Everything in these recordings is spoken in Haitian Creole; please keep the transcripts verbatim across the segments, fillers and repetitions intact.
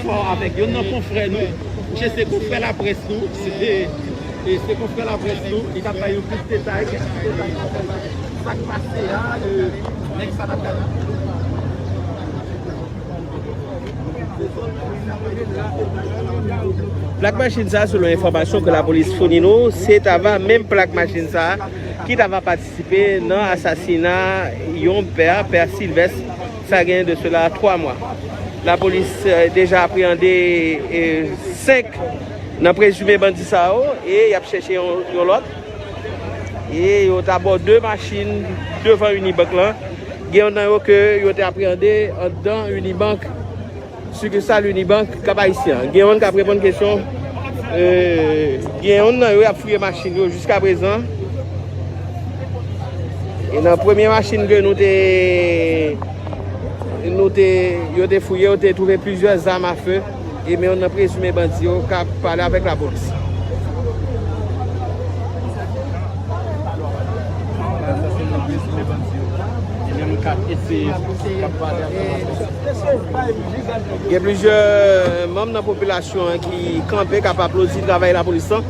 Avèk yonn nan konfrè nou. Misye se konfrè laprès nou. Se, e, se konfrè laprès nou. Li t ap bay yon kout detay, kèk kout detay. Sa k pase a, e, nèg sa t ap gade. Plak machin sa, selon enfòmasyon ke lapolis founi nou, se t ava menm plak machin sa ki t ava patisipe nan asasina yon pè, pè Silvès, sa gen de sela twa mwa. Lapolis, eh, deja apreyande, eh, senk nan prezime bandi sa yo e y ap chèche yon, yon lòt. E yo t abò de machin devan Unibank lan. Gen youn nan yo ke yo te apreyande anndan Unibank, sikisal Unibank Kap Ayisyen an. Gen youn k ap reponn kesyon. Eh, gen youn nan yo y ap fouye machin yo jiskaprezan. E nan premye machin ke nou te, nou te, yo te fouye, yo te twouve plizyè zam afe. E men youn nan prezime bandi yo k ap pale avèk lapolis. Sa se yon prezime bandi yo. E men nou k ap eseye, k ap pale avèk lapolis. Gen plizyè manm nan popilasyon an ki kanpe, k ap aplodi travay lapolis lan.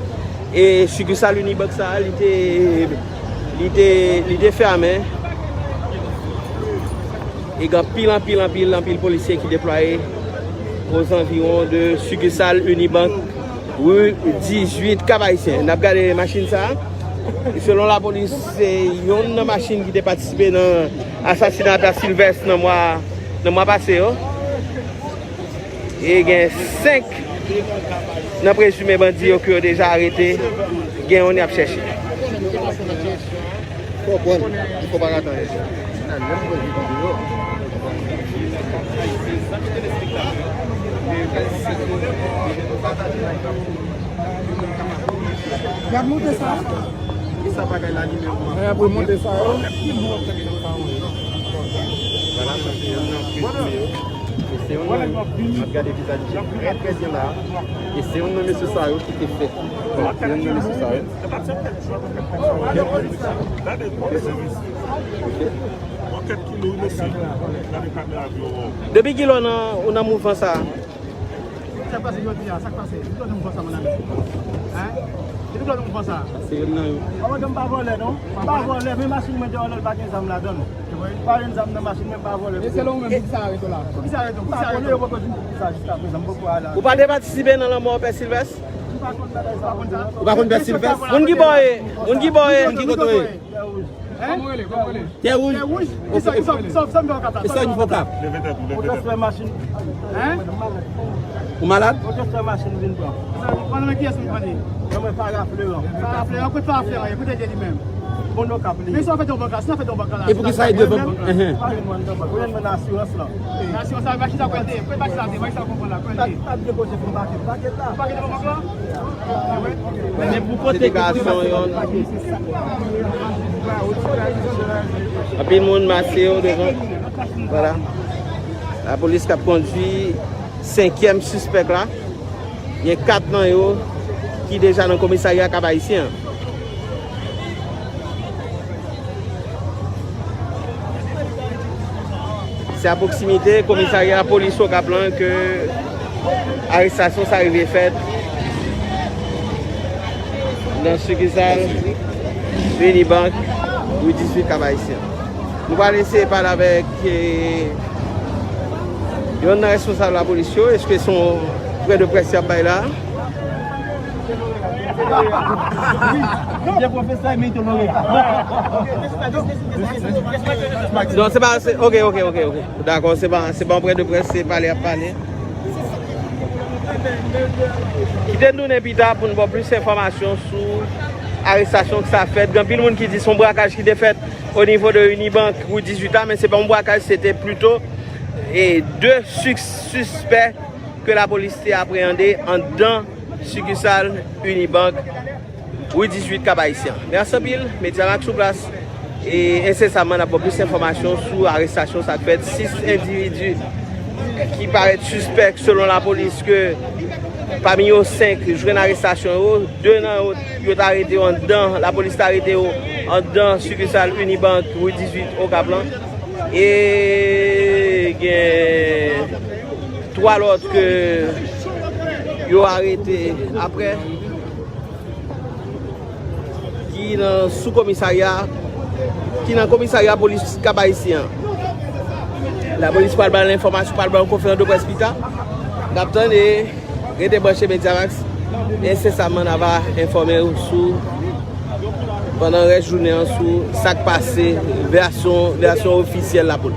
E sikisal Unibank sa a, li te, li te, li te fèmen. E gen anpil, anpil, anpil, anpil polisye ki deplwaye ozanviwon de sikisal Unibank, ri dizuit, Kap Ayisyen. N ap gade machin sa a. Selon lapolis, se youn nan machin ki te patisipe nan asasina pè Silvès nan mwa, nan mwa pase yo. E gen senk nan prezime bandi yo ke yo deja arete. Gen youn y ap chèche. Fò pran, fò pa rate anyen. Y ap monte sa. Ki sa bagay la li menm? Y ap monte sa yo. Vwala, sa se youn nan prezime yo. E se youn nan, n ap gade vizaj li trè, trè byen la. E se youn nan mesye sa yo ki te fè. Bon, se youn nan mesye sa yo. Depi kilè w nan, ou nan mouvman sa a? Sa k pase jodi a? Sa k pase? Depi kilè w nan mouvman sa, mon ami? Hein? Depi kilè w nan mouvman sa? Se youn nan yo. Mwen menm m pa vòlè non. M pa vòlè, men machin mwen deyò la, l pa gen zam ladan l. Pa gen zam nan machin mwen, m pa vòlè. E se lè w menm, poukisa arete w la? Poukisa arete w? Poukisa arete w? Yo poko di m poukisa jiskaprezan, m poko al la. Ou pa te patisipe nan lanmò pè Silvès? M pa konn bagay sa, m pa konn sa. Ou pa konn pè Silvès? Moun ki bò ye? Moun ki bò ye? Moun ki kote w ye? Tè wouj. Tè wouj? Tè wouj? Kisa, kisa, kisa, kisa m fè okap la? Kisa w fè okap? Leve tèt ou, leve tèt ou. Ou transfè machin. Hein? Ou malad? Ou transfè machin vin pran. Mwen nan men kiyès m pran li? Nan men Farah Fleuran. Farah Fleuran, kote Farah Fleuran ye? Kote l ye li menm? Bon, okap li. Men si w ap fè yon bank la, si w ap fè yon bank la. E poukisa li devan? Enhen. Pa gen mwen nan bank. Ou jwenn mwen nan asirans lan. Nan asirans la, machin sa kwèl te ye. Kwèl machin sa te, machin sa konprann la, kwèl te ye. Pa, pa depoze pou m pake, pake la. Ou pake devan bank la? Men pou kote deklarasyon yon. Anpil moun mase yo devan. Vwala. Lapolis k ap kondui senkyèm sispèk la. Gen kat nan yo ki deja nan komisarya Kap Ayisyen an. Se a pwoksimite komisarya polis Okap lan ke arestasyon sa rive fèt nan sikisal Unibank, ri dizuit Kap Ayisyen. Nou pral eseye pale avèk, eh, yonn nan responsab lapolis yo. Èske se yon pwen de près y ap bay la? Wi. Li te pwofesè, men li te loreya. Non, se pa, se, ok, ok, ok, ok. Dakò, se pa, se pa yon pwen de près, se pale y ap pale. Kite n tounen pita pou n ba w plis enfòmasyon sou arestasyon k sa fèt. Gen anpil moun ki di se yon brakaj ki te fèt o nivo de Unibank, ri dizuit la, men se pa yon brakaj, se te plito, e, de sis-, sispè ke lapolis te apreyande anndan sikisal Unibank, ri dizuit, Kap Ayisyen. Mèsi anpil, Media Max sou plas. E ensesamman, n ap ba w plis enfòmasyon sou arestasyon sa k fèt. Sis endividi ki parèt sispèk, selon lapolis, ke pami yo, senk jwenn arestasyon yo. De nan yo, yo t arete yo anndan, lapolis t arete yo anndan sikisal Unibank, ri dizuit, Okap lan. E gen Twa lòt ke yo arete apre, ki nan sou komisarya, ki nan komisarya polis Kap Ayisyen an. Lapolis pral ba n enfòmasyon, pral ba n konferans de près pita. N ap tann e rete branche Mediamax. Ensesaman, n a va enfòme w sou, pandan rès jounen an, sou sa k pase, vèsyon, vèsyon ofisyèl lapolis.